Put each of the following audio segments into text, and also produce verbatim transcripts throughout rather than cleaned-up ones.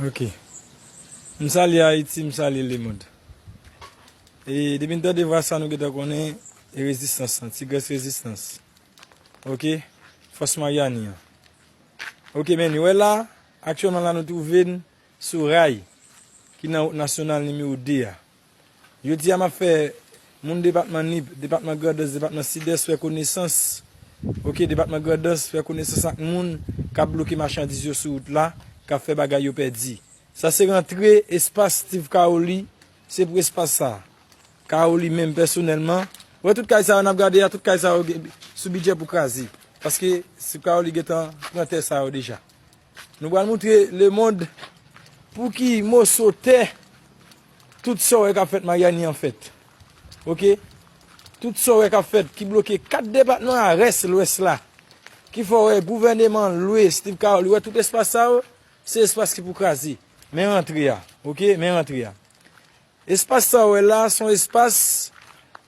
Ok. M salye Ayiti, m salye lemonn. E depi n tande vwa sa, nou gentan konnen e rezistans lan, Ti Grès Rezistans. Ok? Fòs Maryani an. Ok, men nou wè la, aktyèlman la nou twouve n sou ray ki nan wout nasyonal nimewo de a. Jodi a m ap fè moun depatman Nip, depatman Grandans, depatman Sidès fè konesans. Ok, depatman Grandans fè konesans ak moun k ap bloke machandiz yo sou wout la, k ap fè bagay yo pèdi. Sa se rantre espas Steve Caroli, se pou espas sa. Caroli menm pèsonèlman. Ou wè tout kay sa yo n ap gade a, tout kay sa yo gen sou bidjè pou kraze. Paske Steve Caroli gentan pran tè sa yo deja. Nou pral moutre lemonn pou ki moso tè tout sa w wè k ap fèt Maryani an fèt. Ok? Tout sa w wè k ap fèt, ki bloke kat depatman a rès Lwès la. Ki fè w wè gouvèneman lwe Steve Caroli, wè tout espas sa yo, se espas ki pou kraze. Men rantre a, ok? Men rantre a. Espas sa w wè la, se yon espas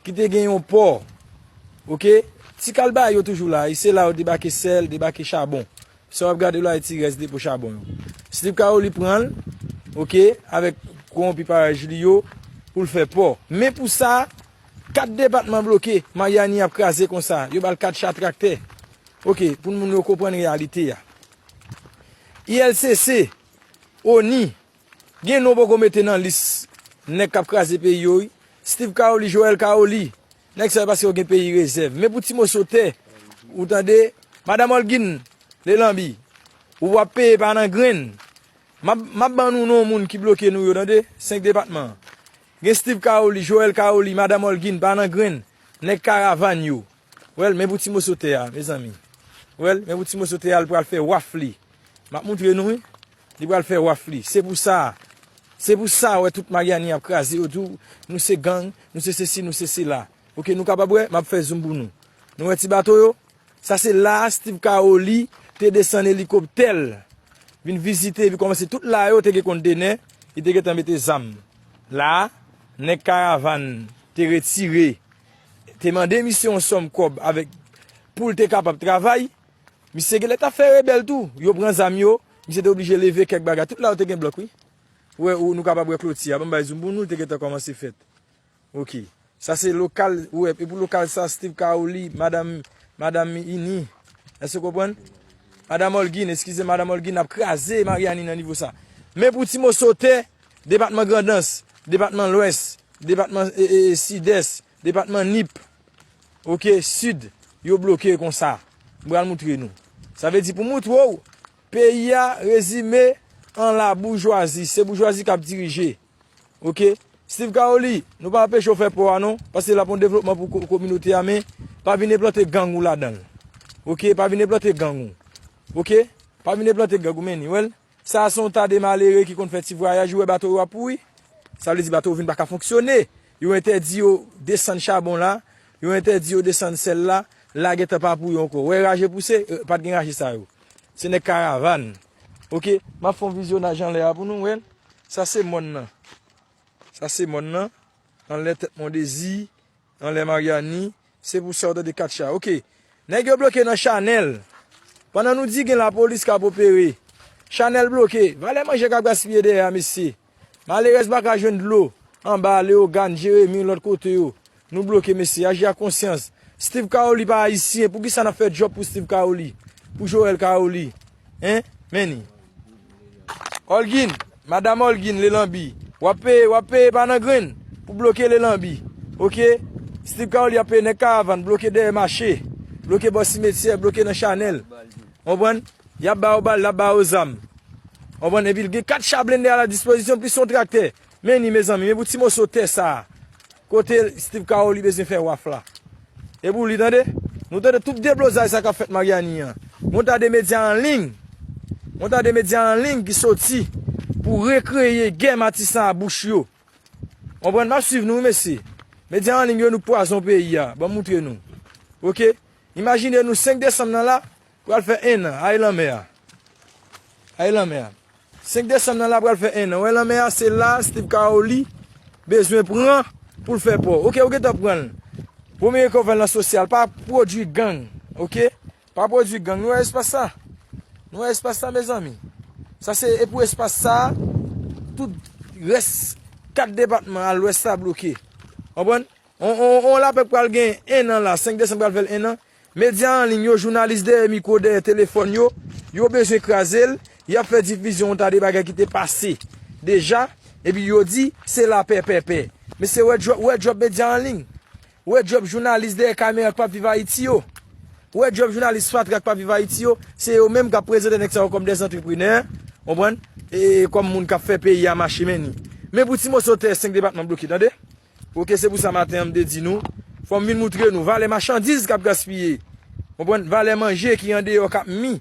ki te gen yon pò. Ok? Ti kalbari yo toujou la. E se la yo debake sèl, debake chabon. Sa w ap gade la, e ti rès depo chabon yo. Steve Caroli pran l, ok, avèk kowonpi parèy li yo, pou l fè pò. Men pou sa, kat depatman bloke, Maryani ap kraze konsa. Yo ba l kat cha traktè. Ok, pou moun yo konprann reyalite a. I L C C, ONI, gen non poko mete nan lis nèg k ap kraze peyi yo, wi. Steve Caroli, Joel Caroli, nèg sa yo paske yo gen peyi rezèv. Men pou ti moso tè, ou tande, Madanm Olguine Lelanbi, ou ap peye pa nan grenn. M ap, m ap ban nou non moun ki bloke nou yo, tande, senk depatman. Gen Steve Caroli, Joel Caroli, Madanm Olguine, pa nan grenn, nèg karavàn yo. Wè l, men pou ti moso tè a, mezanmi. Wè l, men pou ti moso tè a, l pral fè waf li. M ap moutre nou, wi. Li pral fè waf li. Se pou sa. Se pou sa, wè, tout Maryani ap kraze yo tou. Nou se gang, nou se sesi, nou se sela. Ok, nou kapab wè, m ap fè zoom pou nou. Nou wè ti bato yo? Sa se la Steve Caroli te desann elikoptè l, vin vizite, epi kòmanse tout la yo te gen kontenè, li te gentan mete zam. La, nèg karavàn te retire, te mande misye yon sòm kòb avèk, pou l te kapab travay. Misye genlè t ap fè rebèl tou. Yo pran zam yo, misye te oblije leve kèk bagay. Tout la yo te gen blòk, wi. Ou wè, ou, nou kapab wè kloti a. Ban m bay zoom pou nou, li te gentan kòmanse fèt. Ok. Sa se lokal, ou wè, e pou lokal sa, Steve Caroli, madanm, madanm Ini. Èske w konprann? Madanm Olguine, eskize, Madanm Olguine ap kraze Maryani nan nivo sa. Men pou ti moso tè, depatman Grandans, depatman Lwès, depatman, e, e, e, Sidès, depatman Nip, ok, Sid, yo bloke konsa. M pral moutre nou. Sa vle di pou moutre w, peyi a rezime an laboujwazi. Se boujwazi k ap dirije. Ok? Steve Caroli, nou pa anpeche w fè pò a non, paske l ap yon devlopman pou ko-, kominote a, men pa vin enplante gang ou ladan l. Ok? Pa vin enplante gang ou. Ok? Pa vin enplante gang ou, men ni, wè l. Sa a se yon ta de malere ki konn fè ti vwayaj, ou wè bato yo ap pouri. Sa vle di bato yo vin pa ka fonksyone. Yo entèdi yo desann chabon la, yo entèdi yo desann sèl la, la gentan pa pouri ankò. Wè raje pouse, e, pa t gen raje sa yo. Se nèg karavàn. Ok? M ap fè yon vizyonaj anlè a pou nou wè l. Sa se mòn nan. Sa se mòn nan. Anlè tèt Mondezi, anlè Maryani. Se pou sa w tande kat cha. Ok. Nèg yo bloke nan Chanèl. Pandan nou di gen lapolis k ap opere. Chanèl bloke. Valè manje k ap gaspiye dèyè a, mesye. Malerèz pa ka jwenn dlo. Anba, Leyogàn, Jeremi, lòt kote yo. Nou bloke, mesye. Aji ak konsyans. Steve Caroli pa ayisyen. Poukisa n ap fè djòb pou Steve Caroli? Pou Joel Caroli? Hein? Men ni. Olguine, madanm Olguine, Lelanbi. W ap peye, w ap peye pa nan grenn pou bloke Lelanbi. Ok? Steve Caroli ap peye nèg karavàn, bloke dèyè mache, bloke bò simetyè, bloke nan Chanèl. Konprann? Y ap ba yo bal, y ap ba yo zam. Konprann? Epi l gen kat cha blende a la dispozisyon, plis yon traktè. Men ni, mezanmi, men pou ti moso tè sa a. Kote Steve Caroli bezwen fè waf la? E pou li, tande? Nou tande tout deblozay sa k ap fèt Maryani an. Yon ta de medya an liy. Yon ta de medya an liy ki soti pou rekreye gè Matisan a bouch yo. Konprann? M ap swiv nou, wi, mesye. Medya an liy yo, nou pwazon peyi a. Ban m moutre nou. Ok? Imajine nou senk desanm nan la, pral fè en an, ay lanmè a. Ay lanmè a. Senk desanm nan la pral fè en an. Wè lanmè a, se la Steve Caroli bezwen pran pou l fè pò. Ok, ou gentan pran l. Premye rekòvèl nan sosyal, pa pwodui gang. Ok? Pa pwodui gang. Nou wè espas sa? Nou wè espas sa, mezanmi? Sa se e pou espas sa a, tout rès kat depatman a lwès la bloke. Konprann? On, on, on lapè k pral gen en an la, senk desanm pral fè l en an. Medya an liy yo, jounalis dèyè mikwo, dèyè telefòn yo, yo bezwen kraze l, y ap fè difizyon yon ta de bagay ki te pase deja, epi yo di se lapè pèpè. Mesye, wè djòb, wè djòb medya an liy. Wè djòb jounalis dèyè kamera k p ap viv Ayiti yo. Wè djòb jounalis fatra k p ap viv Ayiti yo. Se yo menm k ap prezante nèg sa yo kòm dè antreprenè, konprann? E kòm moun k ap fè peyi a mache mennen. Men pou ti moso tè, senk depatman bloke, tande? Oke, se pou sa maten an m te di nou, fò m vin moutre nou valè machandiz k ap gaspiye. Konprann? Valè manje ki andeyò k ap mi.